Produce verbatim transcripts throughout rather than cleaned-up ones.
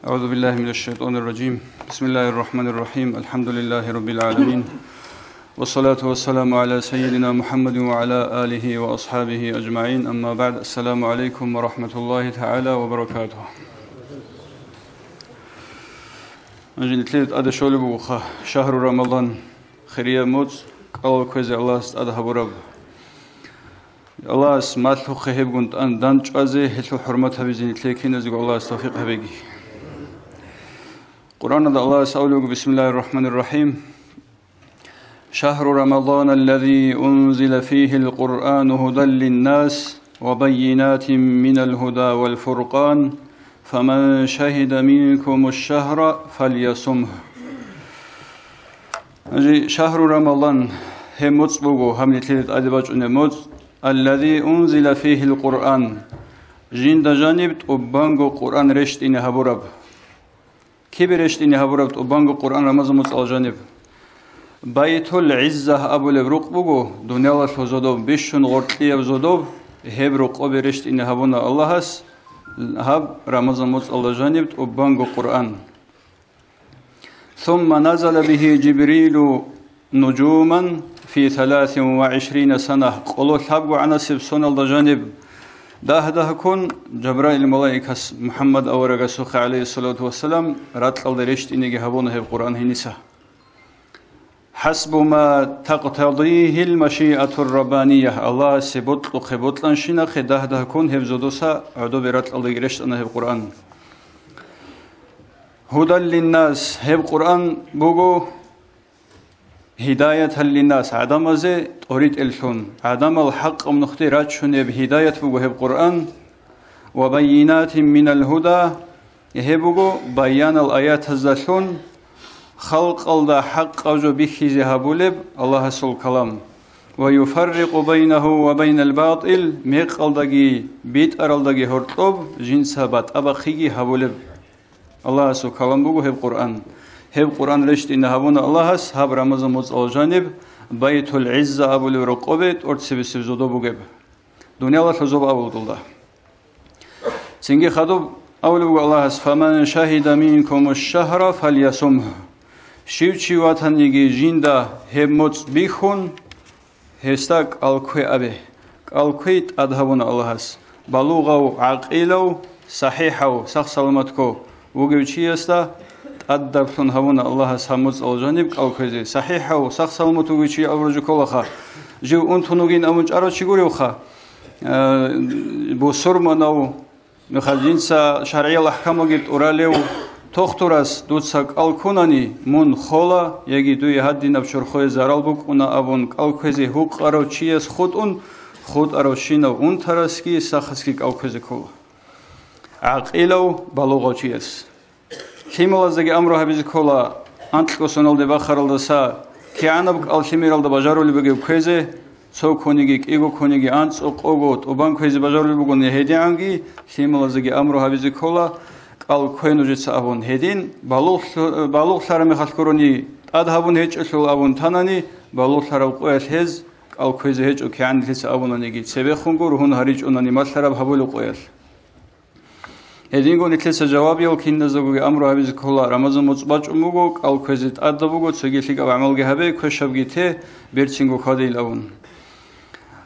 أعوذ بالله من الشيطان الرجيم. بسم الله الرحمن الرحيم. الحمد لله رب العالمين. والصلاة والسلام على سيدنا محمد وعلى آله وأصحابه أجمعين. أما بعد. السلام عليكم ورحمة الله تعالى وبركاته. Нилъер тӀаде щолеб бугоха, шагьру Рамадан, хирияб моцӀ, кӀалал кквезе Аллагьас тӀад гьабураб. Аллагьас малъухъе гьебгун тӀан-, дандчӀвазе, гьелъул хӀурмат гьабизе нилъее киназего Аллагьас тавфикъ гьабеги. Къуръаналда Аллагьас абулеб буго: بسم الله الرحمن الرحيم. شهر رمضان الذي أنزل فيه القرآن هدى للناس وبينات من الهدى والفرقان فمن شهد منكم الشهر فليصمه. Жи-, шагьру Рамадан, гьеб моцӀ буго, гьаб нилъеда тӀаде бачӀунеб моцӀ, الذي أنزل فيه القرآن, жинда жаниб тӀубанго Къуръан рещтӀине гьабураб. Кибе рещтӀине гьабураб тӀубанго Къуръан Рамазан моцӀалда жаниб? Байтул ГӀизза абулеб рукъ буго, дуниялалъул зодоб, бищун гъоркьияб зодоб, гьеб рокъобе рещтӀине гьабуна Аллагьас гьаб Рамазан моцӀалда жаниб тӀубанго Къуръан. ثم نزل به جبريل نجوما في ثلاث وعشرين سنة, къоло лъабго гӀанасеб соналда жаниб дагь-дагьккун Жабраил малаикас МухӀаммад аварагасухъе, гӀалайгьиссалату вассалам, ракьалда рещтӀинеги гьабуна гьеб Къуръан гьениса. حسب ما تقتضيه المشيئة الربانية, Аллагьасе бокьухъе бокьанщинахъе дагь-дагьккун гьеб зодоса гӀодобе ракьалдаги рещтӀана гьеб Къуръан. هدى للناس, гьеб Къуръан буго هداية للناس, гӀадамазе тӀоритӀеллъун, гӀадамал хӀакъаб нухде рачунеб гьидаят буго гьеб Къуръан. وبينات من الهدى, гьеб буго баянал аятаздалъун, халкъалда хӀакъаб жо бихьизе гьабулеб Аллагьасул калам. ويفرق بينه وبين الباطل, мекъалдаги битӀаралдаги гьоркьоб жинца батӀа-бахъиги гьабулеб. Аллагьасул калам буго гьеб Къуръан. Гьеб Къуръан рещтӀине гьабуна Аллагьас гьаб Рамазан моцӀалда жаниб, Байтул ГӀизза абулеб рокъобе тӀоцебесеб зодоб бугеб. Дуниялалъул зоб абулдулда. Цинги хадуб абулеб буго Аллагьас: فمن شهد منكم الشهر فليصمه. Щив чи ватаниги жинда гьеб моцӀ бихьун, гьесда кӀал ккве абе. КӀал кквей тӀад гьабуна Аллагьас. Балугъав, гӀакъилав, сахӀихӀав, сах-саламатго вугев чиясда тӀадаблъун гьабуна Аллагьас гьаб моцӀалда жаниб кӀал кквезе. СахӀихӀав, сах-саламат вугев чи абураб жо кколаха. Жив унтун вугин абун чӀарав чи гуревха? Э, бусурманав, Мехалъ жинца шаргӀиял ахӀкамалги тӀуралев тухтурас дуца кӀал ккунани, мун хола, яги дуе гьадинаб чорхое зарал букӀуна абун кӀал кквезе гьукъарав чияс хутӀун, хутӀаравщинав унтарасги сахасги кӀал кквезе ккола. ГӀакъилав, балугъав чияс. Лъималаздаги амру гьабизе ккола, анкьго соналде бахаралдаса, кигӀанаб кӀал лъимералда бажарулеб бугеб кквезе, цо ккониги, кӀиго ккониги, анцӀго, къого, тӀубан кквезе бажарулеб бугони гьедигӀанги, лъималаздаги амру гьабизе ккола, кӀал ккве нужеца абун. Гьедин балугълъу-, балугълъараб мехалъ гурони тӀад гьабун гьечӀелъул абун танани, балугълъараб къоялъ гьез кӀал кквезе гьечӀо, кигӀан нилъеца абунаниги, цебехунго ругьун гьаричӀонани малъараб гьабулеб къоялъ. Гьединго нилъеца жавабиял киназдаго амру гьабизе ккола, Рамазан моцӀ бачӀун буго, кӀал кквезе тӀадаб буго, цоги лъикӀаб гӀамалги гьабе, квешабги те, берцинго хьвадейилан абун.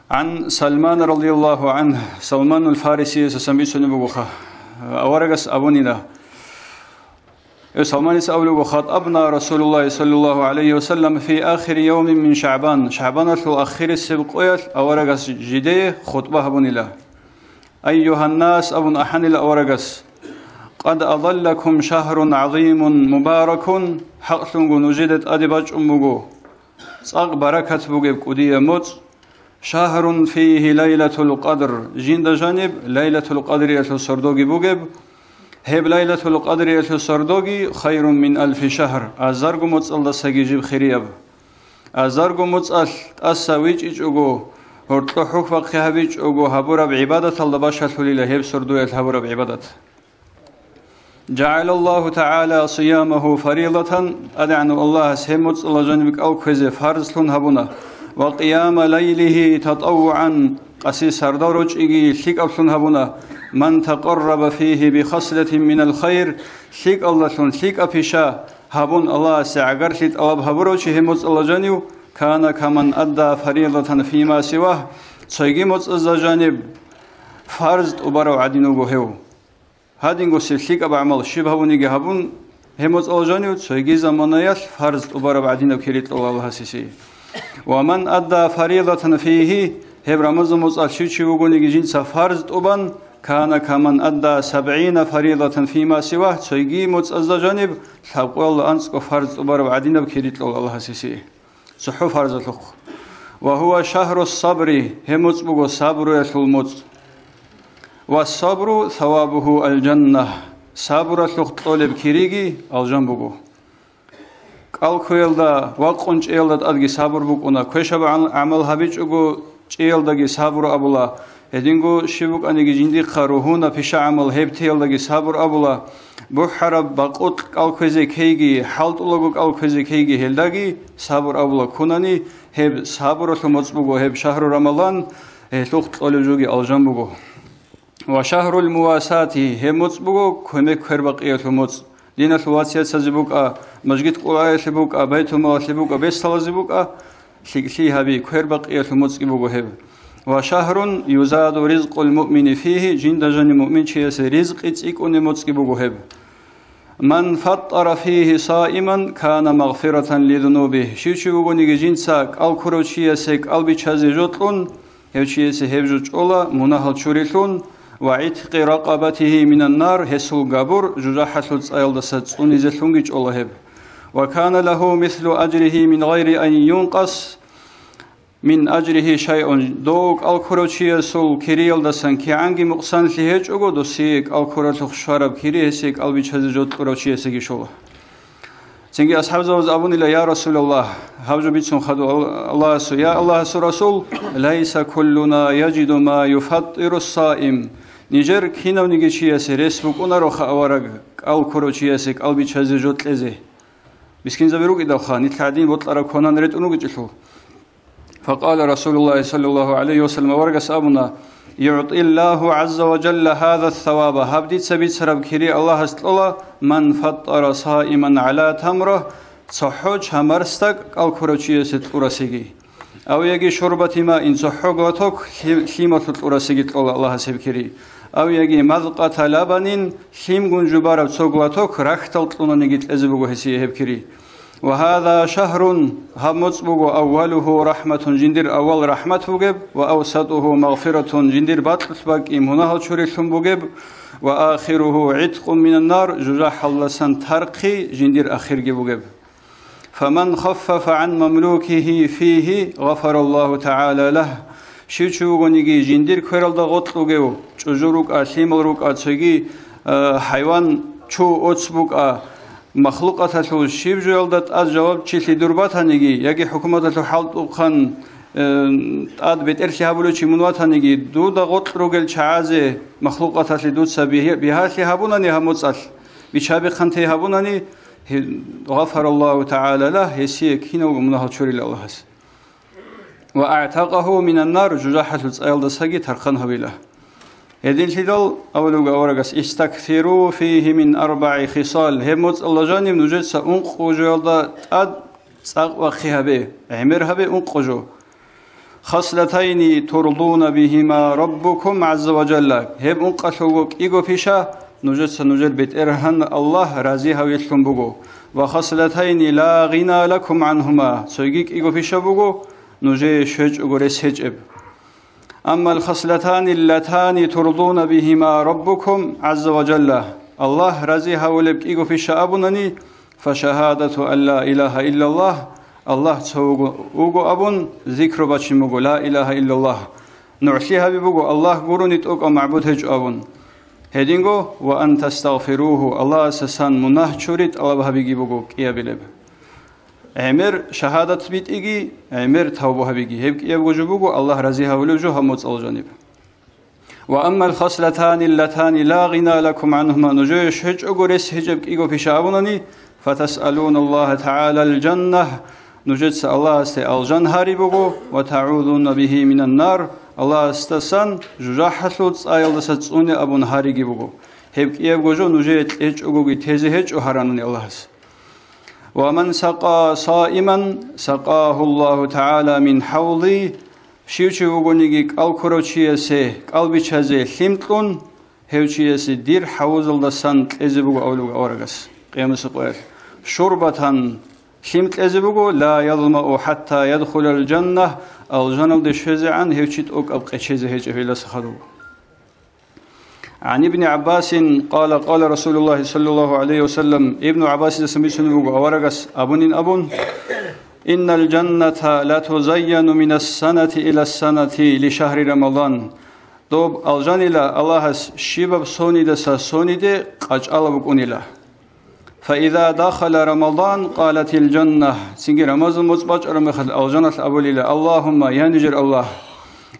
عن سلمان رضي الله عنه, Салманул Фарисиясасан бицунеб бугоха, аварагас абунила. Э, Салманица абулеб буго, خطبنا رسول الله صلى الله عليه وسلم في آخر يوم من شعبان, ШагӀбаналъул ахирисеб къоялъ аварагас жидее хутӀба гьабунила. أيها الناس, абун ахӀанила аварагас, قد أظلكم شهر عظيم مبارك, хӀакълъунго нужеда тӀаде бачӀун буго цӀакъ баракат бугеб кӀудияб моцӀ, شهر فيه ليلة القدر, жинда жаниб Лайлатул Къадриялъул сордоги бугеб, гьеб Лайлатул Къадриялъул сордоги خير من ألف شهر, азарго моцӀалдасаги жиб хирияб. Азарго моцӀалъ тӀаса вичӀичӀого, гьоркьо хӀухьбахъи гьабичӀого гьабураб гӀибадаталда бащалъулила гьеб сордоялъ гьабураб гӀибадат. جعل الله تعالى صيامه فريضة, ТӀадегӀанав Аллагьас гьеб моцӀалда жаниб кӀал кквезе фарзлъун гьабуна, وقيام ليله تطوعا, къаси сардал рочӀиги лъикӀаблъун гьабуна, من تقرب فيه بخصلة من الخير, лъикӀалдалъун лъикӀаб пиша гьабун Аллагьасе гӀагарлъи тӀалаб гьабурав чи гьеб моцӀалда жанив, кана каман адда фаридатан фима сивагь, цойги моцӀазда жаниб фарз тӀубарав гӀадин вуго гьев. Гьадингосеб лъикӀаб гӀамал щиб гьабуниги гьабун, гьеб моцӀалда жанив цойги заманаялъ фарз тӀубараб гӀадинаб кири кьола Аллагьас гьесие. Ва ман адда фаридатан фигьи, гьеб Рамазан моцӀалъ щив чи вугониги жинца фарз тӀубан, кана каман адда сабгӀина фаридатан фима сивагь, цойги моцӀазда жаниб лъабкъоялда анцӀго фарз тӀубараб гӀадинаб кири кьола Аллагьас гьесие. ЦохӀо фарзалъухъ. Ва гьува шагьру сабри, гьеб моцӀ буго сабруялъул моцӀ. Ва сабру савабугьу аль-жанна, сабуралъухъ кьолеб кириги алжан буго. КӀалкквеялда ва къунчӀеялда тӀадги сабур букӀуна, квешаб гӀан-, гӀамал гьабичӀого чӀеялдаги сабур абула, гьединго щиб букӀаниги жиндихъа ругьуна пиша гӀамал гьеб теялдаги сабур абула, бухӀараб бакъулъ кӀалкквезе ккейги, хӀалтӀулаго кӀалкквезе ккейги гьелдаги сабур абула ккунани, гьеб сабуралъул моцӀ буго гьеб шагьру Рамалан, гьелъухъ кьолеб жоги алжан буго. Ва шагьрул мувасати, гьеб моцӀ буго кумек квербакъиялъул моцӀ. Диналъул вацияцазе букӀа, мажгит къулаялъе букӀа, байтулмалалъе букӀа, бесалазе букӀа, лъикӀлъи гьаби, квербакъиялъул моцӀги буго гьеб. Ва шагьрун юзаду ризкъул муъмини фигьи, жинда жаниб муъминчиясе ризкъи цӀикӀкӀунеб моцӀги буго гьеб. Ман фаттара фигьи саиман, кана магъфиратан лидунубигь. Щив чи вугониги жинца кӀалккурав чиясе кӀал бичазе жо кьун, гьев чиясе гьеб жо чӀола мунагьал чурилъун, ва гӀиткъи ракъабатигьи минан нар, гьесул габур жужахӀалъул цӀаялдаса цӀунизелъунги чӀола гьеб. Ва кана лагьу мислу ажригьи мин гъайри ан юнкъас мин ажригьи шайъун, дов кӀалккурав чиясул кириялдасан кигӀанги мукъсанлъи гьечӀого, досие кӀалккуралъухъ щвараб кири гьесие кӀал бичазе жо кьурав чиясеги щола. Цинги асхӀабзабаз абунила: «Я Расулаллагь», гьаб жо бицун хадуб Ал-, Аллагьасул: «Я Аллагьасул Расул, лайса куллуна яжиду ма юфаттиру саим». Нижер кинавниги чиясе рес букӀунароха авараг кӀалккурав чиясе кӀал бичазе жо кьезе. Мискинзаби рукӀидалха, нилъ гӀадин бокьараб кванан ретӀун ругичӀелъул. Факъала Расулуллагьи саллаллагьу гӀалайгьи ва саллам, аварагас абуна: «ЮгӀтӀиллагьу гӀазза ва жалла гьаза ссаваба», гьаб дица бицараб кири Аллагьас кьола, «ман фаттара саиман гӀала тамра», цохӀо чамар стак кӀалккурав чиясе кьурасеги. Ав яги шурбати маин, цохӀо глоток лъи-, лъималъу кьурасеги кьола Аллагьас гьеб кири. Ав яги мазкъата лабанин, лъимгун жубараб цо глоток рахьдал кьунаниги кьезе буго гьесие гьеб кири. Ва гьаза шагьрун, гьаб моцӀ буго, аввалугьу рахӀматун, жиндир аввал рахӀмат бугеб, ва авсатугьу магъфиратун, жиндир бакьулъ бакӀи мунагьал чурилъун бугеб, ва ахиругьу гӀиткъун минан нар, жужахӀалдасан тархъи жиндир ахирги бугеб. Фаман хаффафа гӀан мамлукигьи фигьи, гъафараллагьу тагӀала лагь. Щив чи вугониги жиндир квералда гъоркь вугев, чӀужу рукӀа, лъимал рукӀа, цоги, э, хӀайван, чу, оц букӀа, махлукъаталъул щиб жоялда тӀад жавабчилъи дур батаниги, яги хӀукуматалъул хӀалтӀухъан, э, тӀад бетӀерлъи гьабулев чи мун ватаниги, дуда гъоркь ругел чагӀазе махлукъаталъе дуца бигьа-, бигьалъи гьабунани гьаб моцӀалъ, биччабихъан тей гьабунани, гьи-, гъафараллагьу тагӀала лагь, гьесие киналго мунагьал чурила Аллагьас. Ва агӀтакъагьу минан нар, жужахӀалъул цӀаялдасаги тархъан гьавила. Гьединлъидал абулеб аварагас: «Истакфиру фигьи мин арбагӀи хисал», гьеб моцӀалда жаниб нужеца ункъо жоялда тӀад цӀакъ вахъи гьабе, гӀемер гьабе ункъо жо. «Хаслатайни турдуна бигьима раббакум гӀазза ва жалла», гьеб ункъалъулго кӀиго пиша нужеца нужер БетӀергьан Аллагь рази гьавилълъун буго, «ва хаслатайни ла гъина лакум гӀангьума», цойги кӀиго пиша буго нужее щвечӀого рес гьечӀеб. «Амма алхаслатани ллатани турдуна бигьима раббакум гӀазза ва жалла», Аллагь рази гьавулеб кӀиго пиша абунани, «фашагьадату ан ла илагьа иллаллагь», Аллагь цо вуго, вуго абун зикру бачин буго, ла илагьа иллаллагь. НугӀлъи гьаби буго, Аллагь гурони тӀокӀав магӀбуд гьечӀо абун. Гьединго, «ва ан тастагъфиругьу», Аллагьасасан мунагь чури тӀалаб гьабиги буго кӀиабилеб. ГӀемер шагьадат битӀиги, гӀемер тавба гьабиги, гьеб кӀиябго жо буго Аллагь рази гьавулев жо гьаб моцӀалъ жаниб. «Ва амма алхаслатани ллатани ла гъина лакум гӀангьума», нужее щвечӀого рес гьечӀеб кӀиго пиша абунани, «фатасъалуна Аллагьа тагӀала аль-жанна», нужеца Аллагьасде алжан гьари буго, «ва тагӀузуна бигьи минан нар», Аллагьасдасан жужахӀалъул цӀаялдаса цӀуне абун гьариги буго. Гьеб кӀиябго жо нужее кьечӀогоги тезе гьечӀо гьаранани Аллагьас. «Ва ман сакъа саиман, сакъагьу Аллагьу тагӀала мин хӀавли», щив чи вугониги кӀал ккурав чиясе кӀал бичазе лъим кьун, гьев чиясе дир хӀавузалдасан кьезе буго авлуго аварагас къиямасеб къоялъ. «Шурбатан», лъим кьезе буго, «ла язмау хӀатта ядхулал жанна», алжаналде щвезегӀан гьев чи тӀокӀаб къечезе гьечӀев гьелдаса хадуб. عن ابن عباس قال قال رسول الله صلى الله عليه وسلم, Ибну ГӀаббасидасан бицунеб буго аварагас абунин абун: «إن الجنة لتزين من السنة إلى السنة لشهر رمضان». Доб алжанила Аллагьас щибаб сонидаса сониде къачӀала букӀунила. «فإذا دخل رمضان قالت الجنة», цинги Рамазан моцӀ бачӀараб мехалъ алжаналъ абулила: «اللهم, я нижер Аллагь,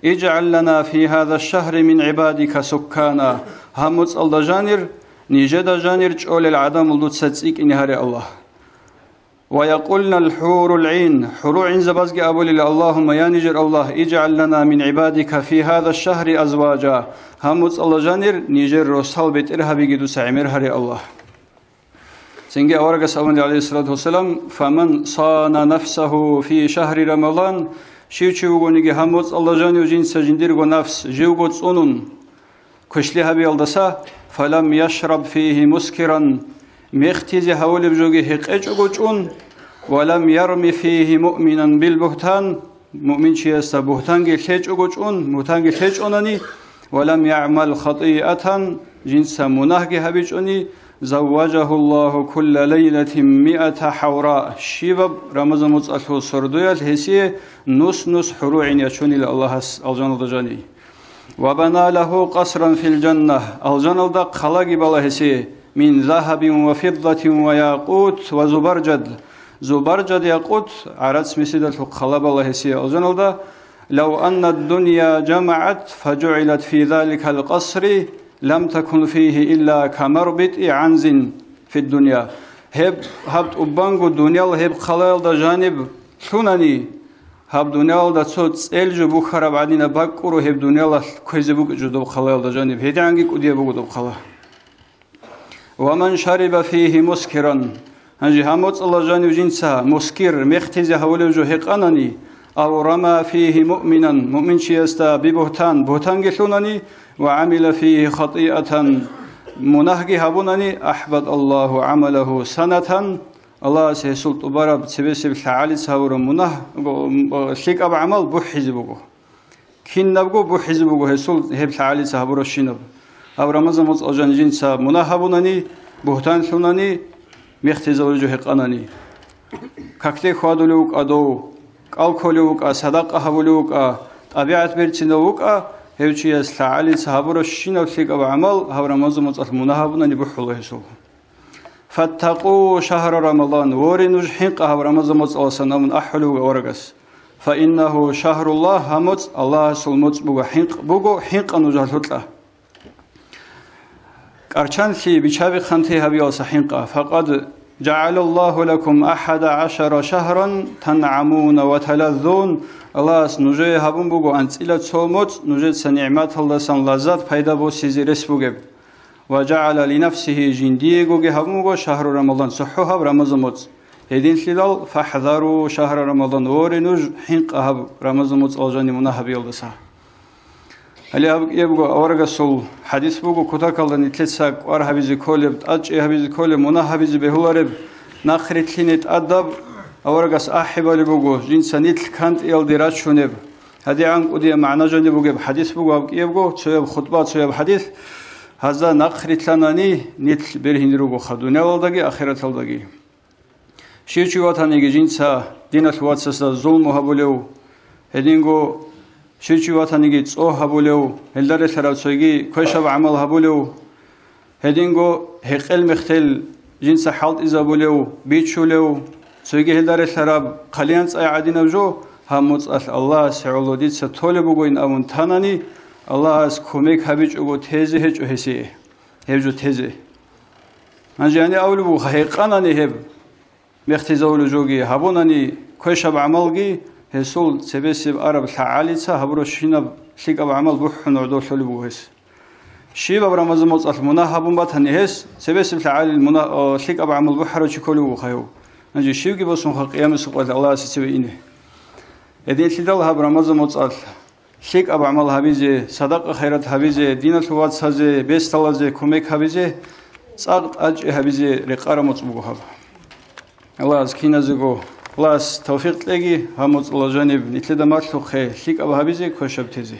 اجعل لنا في هذا الشهر من عبادك سكانا», гьаб моцӀалда жанир, нижеда жанир чӀолел гӀадамал дуца цӀикӀкӀине гьаре, Аллагь. «ويقولن الحور العين», хӀурул гӀинзабазги абулила: «اللهم, я нижер Аллагь, اجعل لنا من عبادك في هذا الشهر أزواجا», гьаб моцӀалда жанир нижер росал бетӀергьабиги дуца гӀемер гьаре, Аллагь. Цинги аварагас абуни, гӀалайгьиссалату вассалам: «فمن صان نفسه في شهر رمضان», щив чи вугониги гьаб моцӀалда жанив жинца жиндирго нафс живго цӀунун квешлъи гьабиялдаса, «فلم يشرب فيه مسكرا», мехтизе гьавулеб жоги гьекъечӀого чӀун, «ولم يرم فيه مؤمنا بالبهتان», муъминчиясда бугьтанги лъечӀого чӀун, бугьтанги лъечӀонани, «ولم يعمل خطيئة», жинца мунагьги гьабичӀони, «زوجه الله كل ليلة مائة حوراء», щибаб Рамазан моцӀалъул сордоялъ гьесие нус-нус хӀурул гӀин ячунила Аллагьас алжаналда жани. «وبنى له قصرا في الجنة», алжаналда хъалаги бала гьесие, «من ذهب وفضة وياقوت وزبرجد», зубаржад, якъут, гӀарац меседалъул хъала бала гьесие алжаналда. «لو أن الدنيا جمعت فجعلت في ذلك القصر لم تكن فيه إلا كمربط عنز في الدنيا». Гьеб, гьаб тӀубанго дуниял гьеб хъалаялда жаниб лъунани, гьаб дуниялалда цо цӀел жо бухьараб гӀадинаб бакӀ гуро гьеб дуниялалъ кквезе букӀичӀо доб хъалаялда жаниб, гьедигӀанги кӀудияб буго доб хъала. «ومن شرب فيه مسكرا», гьанже гьаб моцӀалда жанив жинца мускир, мехтизе гьавулев жо гьекъанани, «أو رمى فيه مؤمنا», муъминчиясда бибугьтан, бугьтанги лъунани, «وعمل فيه خطيئة», мунагьги гьабунани, «أحبط الله عمله سنة», Аллагьас гьесул тӀубараб цебесеб лъагӀалица гьабураб мунагь, лъикӀаб гӀамал бухӀизе буго. Кинабго бухӀизе буго гьесул гьеб лъагӀалица гьабурабщинаб. Гьаб Рамазан моцӀалда жанив жинца мунагь гьабунани, бугьтан лъунани, мехтизе гьавулев жо гьекъанани. Какде хьвадулев вукӀа дов, кӀал кколев вукӀа, садакъа гьабулев вукӀа, тӀабигӀат берцинав вукӀа, гьев чияс лъагӀалица гьабурабщинаб лъикӀаб гӀамал гьаб Рамазан моцӀалъ мунагь гьабунани бухӀула гьесул. «فاتقوا شهر رمضان», воре, нуж хӀинкъа гьаб Рамазан моцӀалдасан абун ахӀулев вуго аварагас. «فإنه شهر الله», гьаб моцӀ Аллагьасул моцӀ буго, хӀинкъ буго, хӀинкъа нуж гьалъукьа. КӀарчанлъи, бичаби-хъанти гьабиялдаса хӀинкъа. «فقد جعل الله لكم أحد عشر شهرا تنعمون وتلذون», Аллагьас нужее гьабун буго анцӀила цо моцӀ, нужеца нигӀматалдасан лаззат пайда босизе рес бугеб. «وجعل لنفسه», жиндиегоги гьабун буго шагьру Рамазан, цохӀо гьаб Рамазан моцӀ. Гьединлъидал, «فاحذروا شهر رمضان», воре, нуж хӀинкъа гьаб Рамазан моцӀалда жаниб мунагь гьабиялдаса. Гьале гьаб кӀиябго аварагасул хӀадис буго, кутакалда нилъеца кӀвар гьабизе кколеб, тӀадчӀи гьабизе кколеб, мунагь гьабизе бегьулареб, нахърилълъине тӀадаб аварагас ахӀи балеб буго, жинца нилъ кантӀиялде рачунеб. ГьадигӀан кӀудияб магӀна жаниб бугеб хӀадис буго гьаб кӀиябго, цояб хутӀба, цояб хӀадис, гьазда нахърилълъанани нилъ бергьине ругоха дуниялалдаги ахираталдаги. Щив чи ватаниги жинца диналъ вацасда зулму гьабулев, гьединго щив чи ватаниги цӀогь гьабулев, гьелда релълъараб цойги квешаб гӀамал гьабулев, гьединго гьекъел-мехтел жинца хӀалтӀизабулев, бичулев, цойги гьелда релълъараб хъалиян цӀай гӀадинаб жо, гьаб моцӀалъ Аллагьас гӀоло дица толеб бугойин абун танани, Аллагьас кумек гьабичӀого тезе гьечӀо гьесие, гьеб жо тезе. Гьанже гьаниб абулеб буго, гьекъанани гьеб мехтизавулев жоги гьабунани квешаб гӀамалги, гьесул цебесеб араб лъагӀалица гьабурабщинаб лъикӀаб гӀамал бухӀун гӀодов лъолеб буго гьес. Щибаб Рамазан моцӀалъ мунагь гьабун батани гьес, цебесеб лъагӀалил мунагь, о, лъикӀаб гӀамал бухӀарав чи кколев вуго гьев. Гьанже щивги босунха къиямасеб къоялъ Аллагьасе цеве ине. Гьединлъидал гьаб Рамазан моцӀалъ лъикӀаб гӀамал гьабизе, садакъа-хайрат гьабизе, диналъул вацазе, бесдалазе кумек гьабизе, цӀакъ тӀадчӀи гьабизе рекъараб моцӀ буго гьаб. Аллагьас киназего Аллагьас тавфикъ кьеги, гьаб моцӀалъ жаниб нилъеда малъухъе лъикӀаб гьабизе, квешаб тезе.